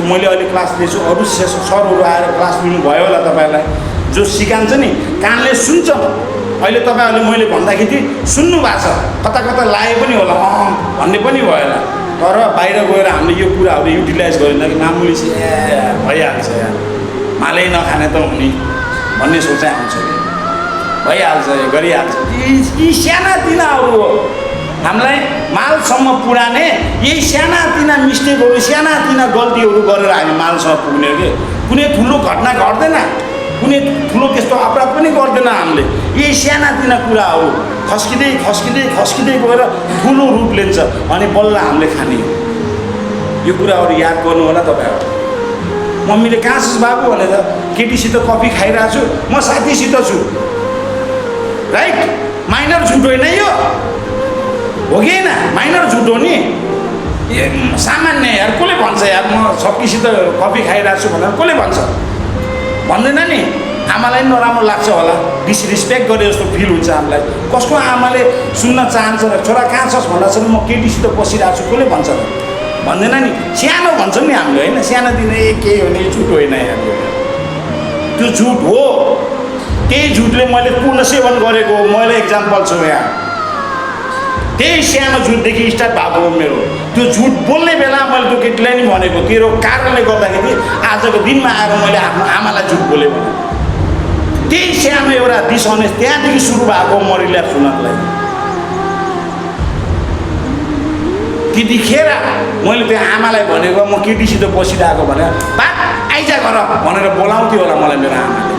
मैले अहिले क्लास लिन्छु, अरू सरहरू आएर क्लास लिनु भयो होला तपाईँहरूलाई, जो सिकान्छ नि कानले सुन्छ। अहिले तपाईँहरूले मैले भन्दाखेरि सुन्नु भएको छ, कता कता लाए पनि होला भन्ने पनि भयो होला, तर बाहिर गएर हामीले यो कुराहरू युटिलाइज गरेन कि मामुली चाहिँ भइहाल्छ यार, मालै नखाने त हुने भन्ने सोचाइ आउँछ कि भइहाल्छ, गरिहाल्छ। यी सानातिनाहरू हो हामीलाई मालसम्म पुर्याउने, यही सानातिना मिस्टेकहरू सानातिना गल्तीहरू गरेर हामी मालसम्म पुग्ने के। कुनै ठुलो घटना घट्दैन, कुनै ठुलो त्यस्तो अपराध पनि गर्दैन हामीले, यही सानातिना कुराहरू खस्किँदै खस्किँदै खस्किँदै गएर ठुलो रूप लिन्छ अनि बल्ल हामीले खाने हो। यो कुराहरू याद गर्नु होला तपाईँहरू। मम्मीले कहाँ छस् बाबु भनेर केटीसित कफी खाइरहेको छु, म साथीसित छु, राइट? माइनर झुट होइन यो, हो कि होइन? माइनर झुट हो नि, सामान्य यार। कसले भन्छ यार म सबैसित कफी खाइरहेको छु भनेर कसले भन्छ? भन्दैन नि। आमालाई पनि नराम्रो लाग्छ होला, डिसरिस्पेक्ट गरे जस्तो फिल हुन्छ हामीलाई। कसको आमाले सुन्न चाहन्छ र छोरा कहाँ छस् भन्दाखेरि म केटीसित बसिरहेको छु कसले भन्छ र? भन्दैन नि। सानो भन्छौँ नि हामीले, होइन? सानोदिन के हो नि, झुट होइन यार, त्यो झुट हो। त्यही झुटले मैले पूर्ण सेवन गरेको हो, मैले एक्जाम्पल छु यहाँ। त्यही सानो झुटदेखि स्टार्ट भएको हो मेरो। त्यो झुट बोल्ने बेला मैले त्यो केटीलाई नि भनेको, तेरो कारणले गर्दाखेरि आजको दिनमा आएर मैले आफ्नो आमालाई झुट बोलेँ भने। त्यही सानो एउटा डिसअनेस्ट त्यहाँदेखि सुरु भएको म रिल्याप्स हुनलाई। त्यतिखेर मैले त्यो आमालाई भनेको म केटीसित बसिरहेको भने बा आइजा गर भनेर बोलाउँथ्यो होला मलाई मेरो आमाले,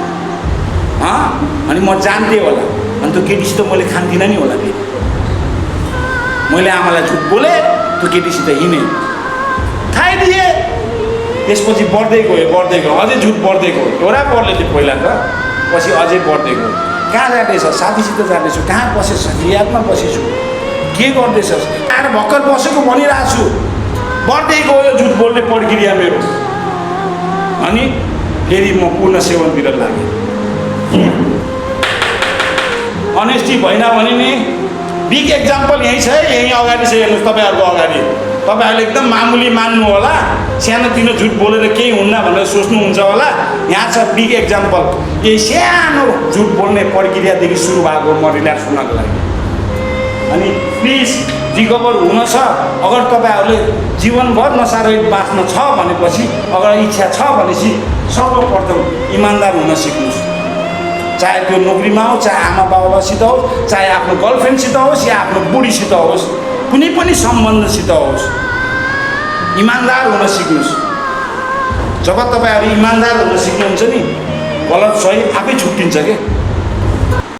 अनि म जान्थेँ होला, अनि त्यो केटीसित मैले खान्थिनँ नि होला। फेरि मैले आमालाई झुट बोलेँ, त्यो केटीसित हिँडेँ, खाइदिएँ। त्यसपछि बढ्दै गयो, अझै झुट बढ्दै गयो। एउटा बढ्ले थियो पहिला त, पछि अझै बढ्दै गयो। कहाँ जाँदैछ? साथीसित जाँदैछु। कहाँ बसेछ? रियादमा बसेछु। के गर्दैछस्? आएर भर्खर बसेको भनिरहेको छु। बढ्दै गयो झुट बोल्ने प्रक्रिया मेरो। अनि फेरि म पूर्ण सेवनतिर लागेँ। अनेस्टी भएन भने नि बिग एक्जाम्पल यहीँ छ, यहीँ अगाडि छ, हेर्नुहोस् तपाईँहरूको अगाडि। तपाईँहरूले एकदम मामुली मान्नु होला, सानोतिनो झुट बोलेर केही हुन्न भनेर सोच्नुहुन्छ होला। यहाँ छ बिग एक्जाम्पल। यही सानो झुट बोल्ने प्रक्रियादेखि सुरु भएको म रिल्याक्स हुनको लागि। अनि प्लिज रिकभर हुन छ। अगर तपाईँहरूले जीवनभर नसारहित बाँच्न छ भनेपछि, अगर इच्छा छ भनेपछि सर्वप्रथम इमान्दार हुन सिक्नुहोस्। चाहे त्यो नोकरीमा होस्, चाहे आमा बाबासित होस्, चाहे आफ्नो गर्लफ्रेन्डसित होस् या आफ्नो बुढीसित होस्, कुनै पनि सम्बन्धसित होस्, इमान्दार हुन सिक्नुहोस्। जब तपाईँहरू इमान्दार हुन सिक्नुहुन्छ नि, गलत सही आफै छुट्टिन्छ के।